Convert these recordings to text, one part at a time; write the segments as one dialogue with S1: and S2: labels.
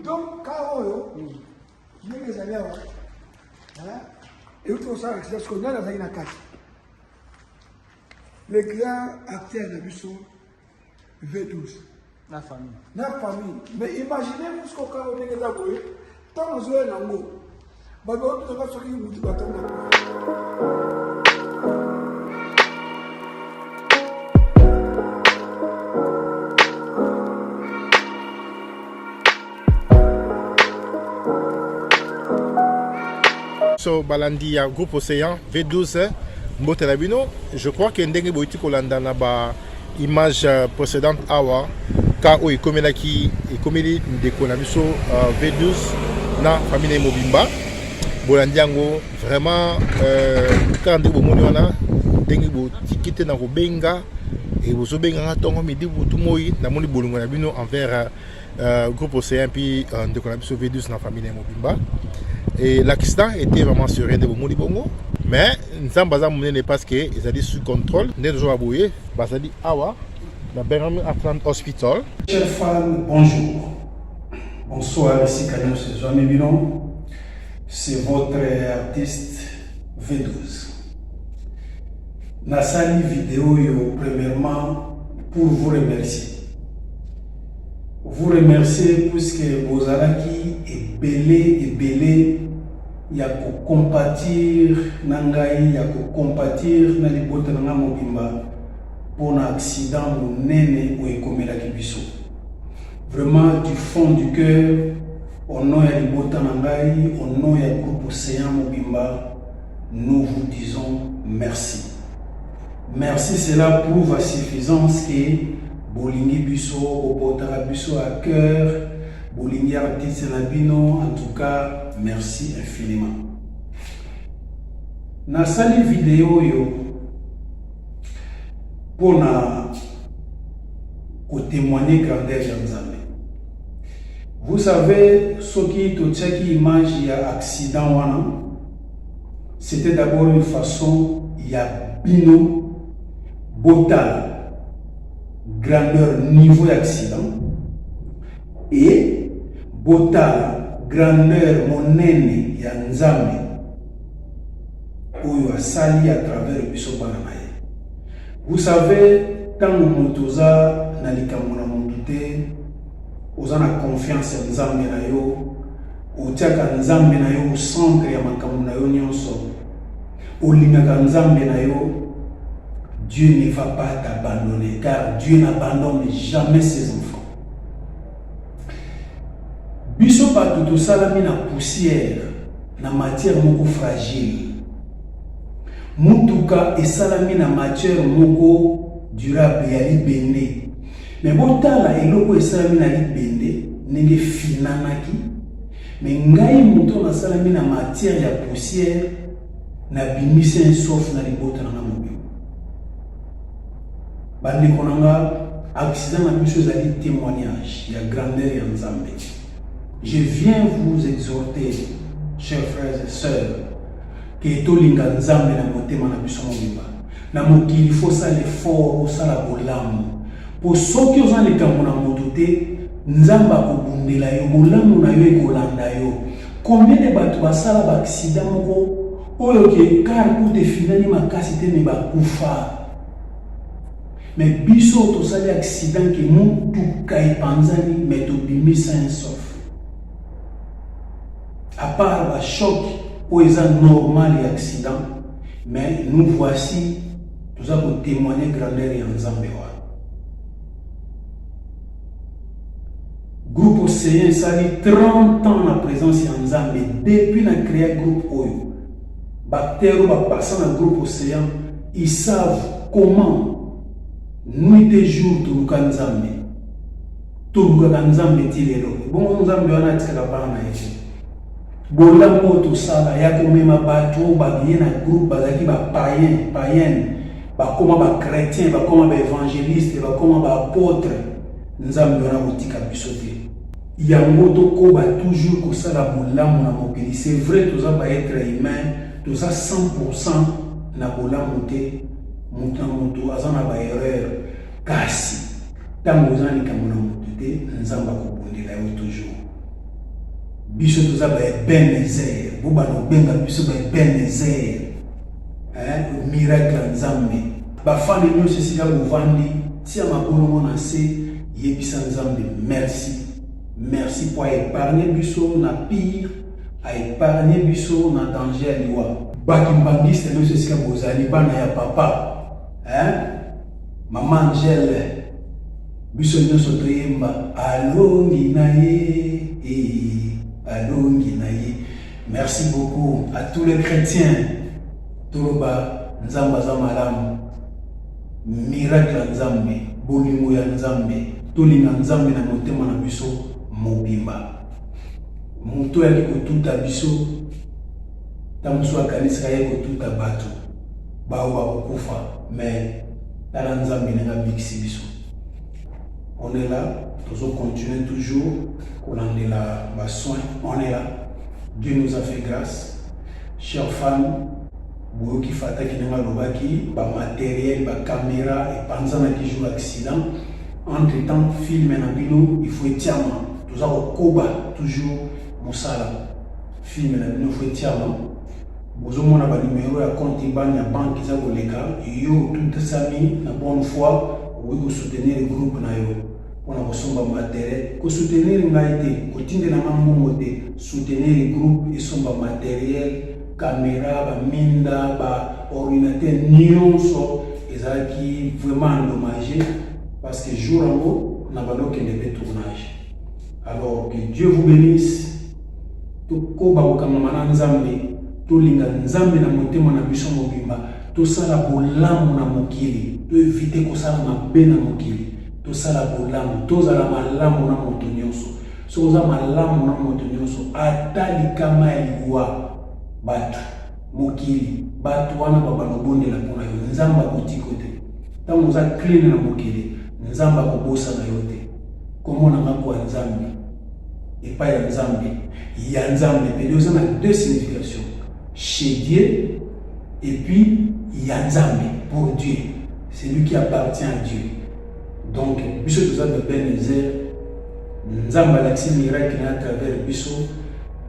S1: Donc car oyo ndenge ezali awa euti kosala accident, sikoyo nani azalaki na kati? Le grand acteur na biso V12
S2: na famille.
S1: Na famille. Mais imaginez vous sikoyo car oyo ndenge eza boye, ntango ozoya nango bato baotutaka soki mutu batonga.
S3: So balandi ya groupe Océan V12, mbote na bino. Je crois que ndenge boyiti kolanda na ba image précédente awa, ka oyo ekomelaki, ekomeli ndeko na biso V12 na famille na ye mobimba, bolandi yango vraiment kaka ndenge bomoni wana, ndenge botiki te na kobenga e bozobenganga ntongo, midi, butu, moi. Namoni bolingo na bino envers groupe Océan puis ndeko na biso V12 na famille na ye mobimba. Et l'accident était vraiment sérieux nde bomoni bongo, mais Nzambe aza monene parce que ezali sous contrôle. Nde tozoba boye, bazali awa na Birmingham Atlant Hospital.
S4: Chers fans, bonjour. Bonsoir, ici Kanyos Zwami Bino. C'est votre artiste V12. Nasali vidéo yo premièrement pour vous remercier. Vous remercier puisque bozalaki ebele ebele ya kocompatir na ngai, ya kocompatir na libota na ngai mobimba mpona accident monene oyo ekomelaki biso. Vraiment, du fond du cœur, au nom ya libota na ngai, au nom ya groupe Océan mobimba, nous vous disons merci. Merci, cela prouve à suffisance que bolingi biso, bobotaka biso à cœur, bolingi artiste na bino. En tout cas, merci infiniment. Nasali video oyo mpona kotémoigner grandeur ya Nzambe. Vous savez, soki totiaki image ya accident wana, c'était d'abord une façon ya bino botala grandeur, niveau ya accident, et botala grandeur monene ya Nzambe oyo asali à travers biso bana na ye. Vous savez, ntango moto oza na likambo na motu te, oza na confiance ya Nzambe na yo, otiaka Nzambe na yo au centre ya makambo na yo nyonso, olingaka Nzambe na yo, Dieu ne va pas t'abandonner, car Dieu n'abandonne jamais ses enfants. Biso bato tosalami na poussière, na matière moko fragile. Mutuka esalami na matière moko durable ya libende. Mais botala eloko esalami na libende ndenge finanaki. Mais ngai moto nasalami na matière ya poussière, nabimisi un sauf na libota na nga mobimba. Bandeko na nga, accident na biso ezali témoignage ya grandeur ya Nzambe. Je viens vous exhorter, chers frères et sœurs, ke tolinga Nzambe na motema na biso mobimba. Na mokili, faut osala effort, osala bolamu, mpo soki oza na likambo na moto te, Nzambe akobundela yo, bolamu na yo ekolanda yo. Combien de bato basala baaccident moko oyo ke car kuta efinani makasi te, mais bakufa? Mais biso tosali accident ke motuka epanzani, mais tobimi sain sauf, à part bachoc oyo eza normal ya accident. Mais nous voici, toza kotémoigner grandeur ya Nzambe wana. Groupe Océan esali 30 ans na présence ya Nzambe. Depuis na créa groupe oyo, baacteur oyo bapasa na groupe Océan, ils savent comment nuit et jour toluka Nzambe, tolukaka Nzambe ti lelo. Bongo Nzambe wana atikaka bana na ye te. Bolamu oyo tosala ya komema bato oyo baye na groupe, bazalaki bapayen, païenne, bakóma bachrétien, bakóma baévangéliste, bakóma baapôtre, Nzambe wana kotika biso te. Yango tokoba toujours kosala bolamu na mokili. C'est vrai, toza baêtre humain, toza 100 na bolamu te, moto na moto aza na baerreur. Kasi ntango oza na likambo na moto te, Nzambe akobundela yo toujours. Biso toza ba Ebenezer, bobanda kobenga biso ba Ebenezer. Hein, miracle ya Nzambe. Bafani nyonso esika bovandi, tia mabolongo na se, yebisa Nzambe merci. Merci po a épargner biso na pire, a épargner biso na danger ya liwa. Ba kimbanguiste nyonso esika bozali, bana ya papa, hein? Mama Angèle, biso nyonso toyemba alongi na ye, eh, alongi na ye. Merci beaucoup à tous les chrétiens. Toloba Nzambe aza malamu. Miracle ya Nzambe, bolingo ya Nzambe, tolinga Nzambe na motema na biso mobimba. Moto oyaki kotuta biso, ntango mosusu akanisaka ye kotuta bato baoyo bakokufa, mais tala Nzambe ndenge abikisi biso. On est là, tozo continuer toujours kolandela ba soins. On est là. Dieu nous a fait grâce. Chers fans, boyoki Fataki ndenge alobaki, ba matériel, ba caméra epanzanaki jour accident. Entre temps, film na bino il faut etiama. Toza kokoba toujours mosala. Film na bino il faut etiama. Bozomona ba numero ya compte IBAN ya banque eza koleka, yo otutisami na bonne foi, okoki ko soutenir groupe na yo pona kosomba materiel. Ko soutenir ngai te, kotindela nga mbongo te, soutenir groupe esomba materiel, camera, ba minda, ba ordinateur nionso ezalaki vraiment endommagé parce que jour yango na bando okende pe tournage. Alors que Dieu vous bénisse. Tokoba kokangama na Nzambe, tolinga Nzambe na motema na biso mobimba, tosala bolamu na mokili, to eviter kosala mabe na mokili, tosala bolamu, tozala malamu na moto nyonso. Soki oza malamu na moto nyonso, ata likama ya liwa, bato, mokili, bato wana babanda kobondela mpo na yo, Nzambe akotika yo te. Ntango oza clean na mokili, Nzambe akobosana yo te. Kombo na nga kwa Nzambe. Epai ya Nzambe, ya Nzambe mpe oza na deux significations, chez Dieu et puis ya Nzambe, pour Dieu, c'est lui qui appartient à Dieu. Donc biso toza ba Ebenezer, Nzambe alakisi miracle na à travers biso.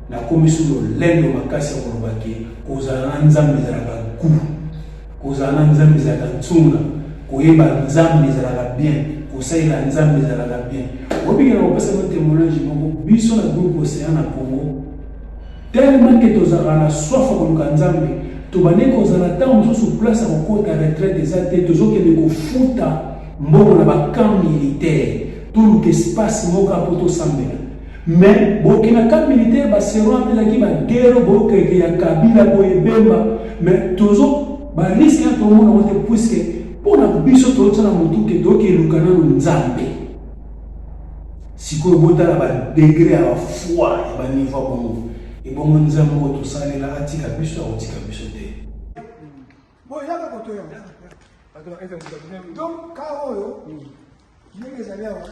S4: Nakomi su lolendo makasi ya koloba ke kozala na Nzambe ezalaka gout. Kozala na Nzambe ezalaka nsunga, koyeba Nzambe ezalaka bien, kosalela Nzambe ezalaka bien. Oyebi ke nakopesa bino temoignage moko, biso na groupe Ocean na Congo, tellement ke tozalaka na soif ya koluka Nzambe, tobandaki kozala ntango mosusu place ya kokota retraite eza te, tozokende kofuta mbongo na ba camp militaire, toluka espace moko mpo tosambela. Mais bokenda camp militaire ba seron wana ezalaki ba guerre bokeke ya Kabila boye Bemba mais tozo ba risque ya tomona yango te puisque mpo na biso tozotia na motu ke tokeluka nanu Nzambe. Sikoyo botala ba degre ya ba foi ya ba niveau ya bongo ebongo Nzambe oyo tosalela atika biso akotika biso te.
S1: Boyaka kotoya donc ka oyo ndenge ezali awa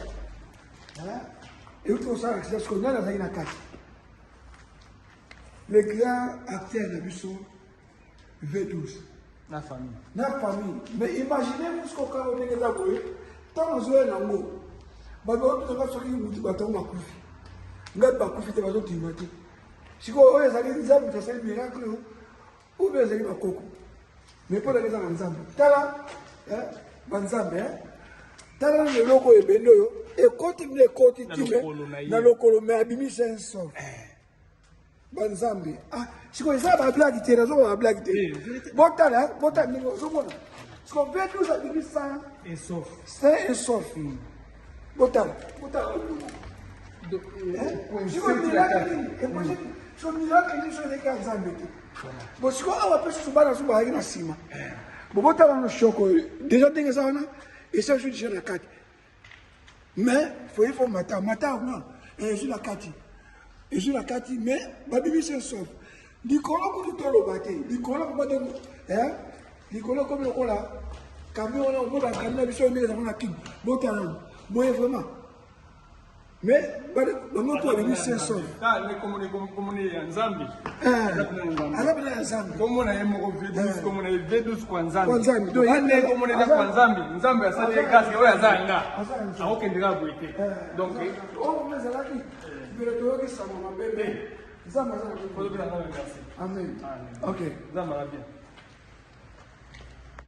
S1: euti kosala accident sikoyo nani azalaki na kati le grand acteur na biso V12
S2: na famille
S1: na famille mais imaginez vous sikoyo kaka ndenge eza boye ntango ozoya nango bato baotutaka soki mutu bato yango bakufi ngai bakufi te bazondima te sikoyo oyo ezali nzambe moto asali miracle oyo ou bien ezali bakoko mais mpo nanga eza na nzambe tala eh, banzambe eh. tala nano eloko oyo ebende oyo ekoti mpe ekoti time na lokolo me abimisi un sauf eh. banzambe ah, sikoyo eza bablage te nazoba bablage te eh, botala botala ndenge ozomona sikoyo mpe tous abimi sain et sauf hmm. Botala, botala. Sikoyo miracle nini? Sikoyo miracle nini soki ezalaki ya Nzambe te? Bo sikoyo awa mpe susu bana susu bazalaki na nsima. Bo botala nano shoko oyo. Deja ndenge eza wana esa ezwi deja na kati. Mais foye fo mata mata wana ezwi na kati. Ezwi na kati mais babimisi sauf. Likolo kutu toloba te. Likolo mpo donc eh likolo ekomi lokola camion wana omona camion na biso ndenge ezalaka na kin. Botala boye vraiment. Mais bango to babimi saint sauf.
S2: Komona ya Nzambe.
S1: Aza pena ya Nzambe.
S2: Komona ye moko V12 komona ye V12 kwa Nzambe.
S1: Kwa Nzambe. Donc
S2: ye nde komona eza kwa Nzambe. Nzambe asali ye grâce oyo aza nga. Akokende kaka boye te. Donc
S1: oyo ezalaki. Mbele toyoki sango mabe, mais Nzambe aza na
S2: Ozopesa Nzambe merci.
S1: Amen.
S2: Amen.
S1: Ok.
S2: Nzambe aza bien.